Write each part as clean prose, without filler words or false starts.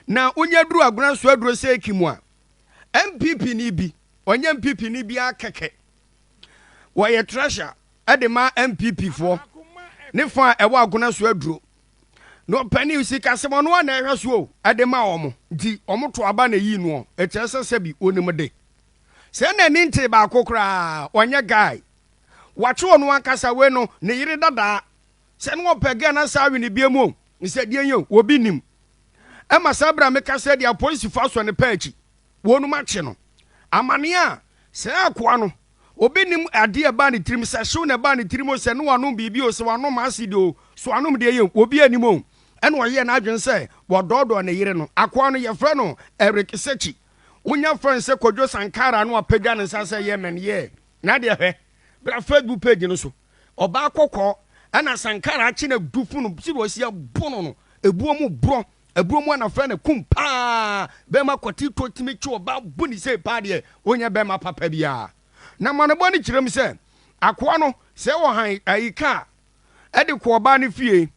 Na wonya duru Agona so aduro sɛ eki mu a, NPP ni bi, ɔnyɛ NPP ni biara kɛkɛ. Wɔyɛ treasure de ma NPP foɔ ne fa a ɛwɔ Agona so aduro. Na ɔpanin sikasɛm ɔno a na ɛhwɛ so o ɛde ma wɔn nti wɔn to aba na eyi noɔ ɛkyerɛ sɛ sɛbi onim de. Sɛ n'ani ntee baako koraa ɔnyɛ guy. Wakye ɔno ankasa wei no ne yere dadaa sɛ ne ɔpɛ girl na saa awe ne bie mu o sɛ deɛ yɛ o obi nim. Ɛma saa berɛ a mekasa deɛ apolisifo asɔ ne paa akyi wɔnom akye no. Amaneɛ a saa akoa no obi nim adeɛ a ɛbaa ne tirim sɛ hyew na ɛbaa ne tirim o sɛ ne wanom biribi o sɛ wanom acid o so wanom deɛ yɛ o obi anim o ɛna ɔyɛɛ n'adwene sɛ wɔdɔɔdɔɔ ne yere no. Akoa no yɛfrɛ no Eric Sekyi. Wonya frɛ no sɛ Kwadwo Sankara no apagya ne nsa sɛ yɛ mɛn yɛ n'adeɛ hwɛ bra Facebook page no so ɔbaa kɔkɔɔ ɛna Sankara akye no adu funu sɛdeɛ ɔsi abo no no ebuo mu borɔ ebuo mu ana frɛ no kum paa bɛrima kɔte to tumi kye ɔbaa bu ne sei paa deɛ wonyɛ bɛrima papa biara na manobɔ no kyerɛ mu sɛ akoa no sɛ ɔhan ayi kaa ɛde kɔ ɔbaa no fie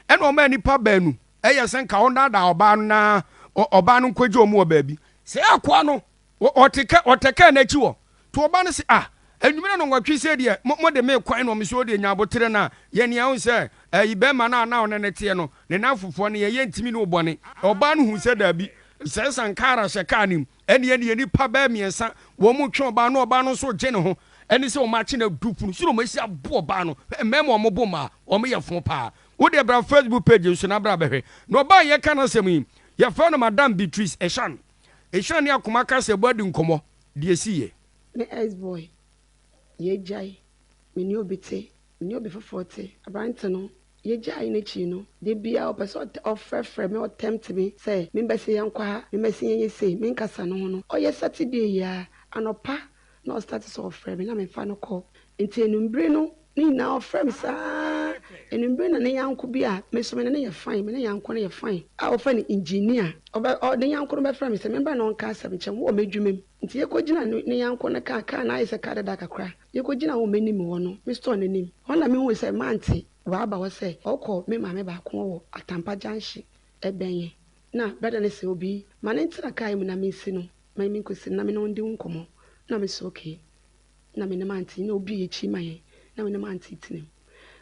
ɛna ɔmaa nnipa baanu ɛyɛ sɛ nka ɔnnaadaa ɔbaa no na ɔbaa no nkɔgye wɔn wɔ baabi. Sɛ akoa no ɔte ka ɔtɛ kaa n'akyi wɔ to ɔbaa no se ah anwummerɛ no nwɔtwe sei deɛ mo mo de me kwan na ɔmo sɛ ɔdeɛ nya aboterɛ na yɛ nea ɔhu sɛ ɛyi bɛrima no a na ɔne no teɛ no ne nanfofoɔ no yɛ yɛntumi ne wo bɔne. Ɔbaa no hu sɛ daabi sɛ Sankara hyɛ kaa no mu ɛne ɛne nnipa bɛyɛ mmiɛnsa wɔn retwe ɔbaa no ɔbaa no nso regye ne ho ɛne sɛ wɔn akye no adu pono so na wɔn asi abo ɔbaa no mmarima wɔn bo mmaa wɔn yɛ fo paa. Wo deɛ bra Facebook page nso na bra bɛhwɛ. Na ɔbaa a yɛka n'asɛm yi, yɛfrɛ no Madam Beatrice Eshan. Eshan ne Akoma Kaseɛbɔ adi nkɔmmɔ, deɛ ɛsiiɛ. Me ex boy, yɛagyae, me ne obi te, me ne obi foforɔ te. Aberante no, yɛgyae no akyi no, da biara ɔpɛ sɛ ɔfrɛfrɛ me, ɔtɛmte me sɛ membɛse yɛnkɔ ha, membɛse yɛnyɛ sei, menkasa ne ho no. Ɔyɛ Saturday yi ara, anɔpa na ɔstarte sɛ ɔfrɛ me na mefa no kɔ. Nti anwummere no ne nyinaa ɔfrɛ me saa. Anwummere na ne yanko bi a me nso me ne no yɛ fine, me ne yanko no yɛ fine a wɔfrɛ no engineer, ɔbɛ ɔ ne yanko no bɛfrɛ me sɛ membra na ɔnka asɛm nkyerɛ me wɔ m'adwuma mu. Nti yɛkɔgyina ne ne yanko no kaa, kaa no ayɛ sɛ kaa dada kakra. Yɛkɔgyina wɔ m'anim hɔ no, me store no anim hɔ na mehuu sɛ mante waba hɔ sɛ ɔrekɔ me maame baako hɔ wɔ Atampa junction ɛbɛn yɛn. Na brada no sɛ Obi, ma no ntena kaa yi mu na mensi no, ma menkɔsi no na me ne wo ndi wo nkɔmmɔ. Na mese okay. Na me ne m'aunty na obi akyi ma yɛn na me ne m'aunty tena mu.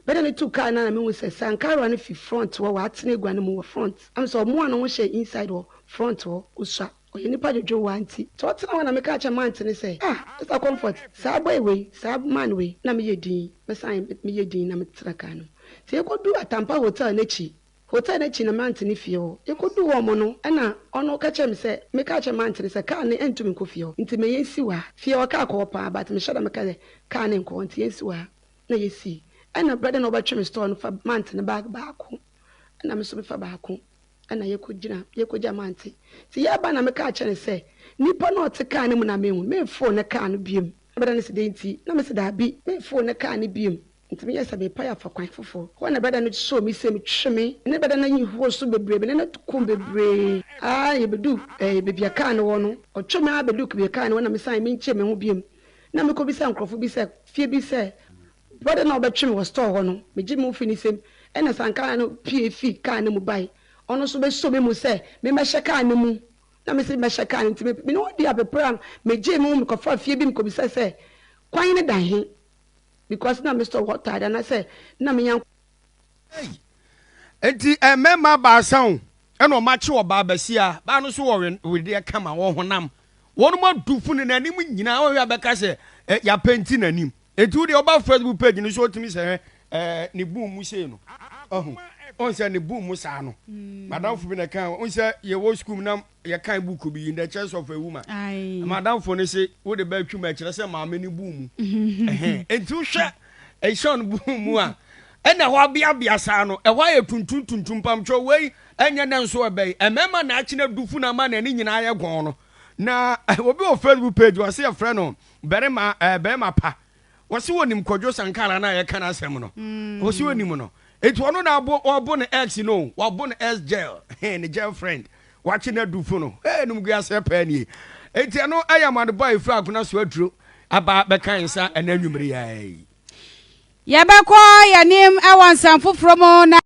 Bɛda no tu car no a na mehu sɛ Sankara no fi front hɔ w'atena agua no mu wɔ front. Na me sɛ ɔmoa ne ho hyɛ inside hɔ front hɔ osua ɔyɛ nipa dwodwowaa nti. Nti ɔtena hɔ na meka kyerɛ m'aunty no sɛ ah Mister Comfort saa boy wei saa man wei na meyɛ din mesan meyɛ din na metena car no mu. Nti yɛkɔduu Atampa hotel no akyi Hotel no akyi na m'aunt no fie hɔ. Yɛkɔduu hɔ mo no, ɛna ɔno ka kyerɛɛ me sɛ, meka kyerɛɛ m'aunt no sɛ car no ɛntumi nkɔ fie hɔ, nti ma yɛnsi wɔ ha. Fie hɔ car kɔ hɔ paa but mehyɛ da meka sɛ car no nkɔ hɔ nti yɛnsi wɔ ha. Na yɛsii. Ɛna berɛ na ɔbɛtwe me store no fa m'aunt no bag baako, ɛna me nso mefa baako, ɛna yɛkɔgyina, yɛkɔgya m'aunt. Nti yɛreba na meka kyerɛ no sɛ, nipa no a ɔte car no mu na menhu, memfoo ne car no biom. Na brɛda no se dɛn nti? Na mese daabi, memfoo ne car no biom. Nti meyɛɛ sɛ merepae afa kwan foforɔ. Hɔ na brɛda no soo me sɛ twe me. Me ne brɛda no ayi hoo so bebree, me ne no koo bebree ara yɛbɛduu eh, baabi a car no wɔ no. Ɔtwe me ara bɛduu baabi a car no wɔ na mesan menkyee me ho biom. Na mekɔbisa nkurɔfo bi sɛ, fie bi sɛ, brɔda no a ɔbɛtwe me wɔ store hɔ no, megye me ho fii ne nsam. Ɛna sankaa no pue fii car no mu bae. Ɔno nso bɛsoo me mu sɛ memmɛhyɛ car no mu. Na mese mɛhyɛ car no nti me ne wɔn dii apepere a megyee me ho mekɔfaa fie bi mekɔbisae sɛ kwan no da he because na me store hɔ taade anaasɛ na me yanko. Ei! Enti mmarima baasa o, ɛna wɔn akye ɔbaa basia, baa no nso wɔ wedeɛ kama, wɔ honam. Wɔn adu funu n'anim nyinaa, wɔhwɛ a bɛka sɛ yɛapɛnti n'anim. Enti wo deɛ ɔba Facebook page no so ɔtumi sɛ hwɛ ne boom mu sei no. Ɔho, ɔn sɛ ne boom mu saa no. Madamfo bi na ɛka, ɔn sɛ yɛwɔ sukuu mu na yɛkan book bi in the chest of a woman. Madamfo no se wode bɛ atwam ɛkyerɛ sɛ maame no boom mu. Enti wohwɛ Sean boom mu a, ɛna ɛhɔ abeabea saa no, ɛhɔ ayɛ tuntum tuntum pamkyɛ wei ɛnyɛ nɛ nso ɛbɛyi. Ɛmɛɛma na akyena dufu na ama n'ani nyinaa ayɛ gɔn no. Na obi wɔ Facebook page ɔse yɛfrɛ no Barima ɛɛ barima pa. Wɔsi wɔnim Kwadwo Sankara no a yɛka n'asɛm no. Wɔsi wɔnim no. Eti ɔno na abo ɔbo ne ex no. Wabo ne ex girl. He ne girl friend. Wakye no adu fo no. Hey nom gu aseɛ pɛɛ nie. Eti ɛno ɛyɛ amanebɔ a efiri agona so aduro aba bɛka yɛn nsa ɛnɛ anwummere yi ara yi. Yɛbɛkɔ yɛn anim wɔ nsɛm foforɔ mu na.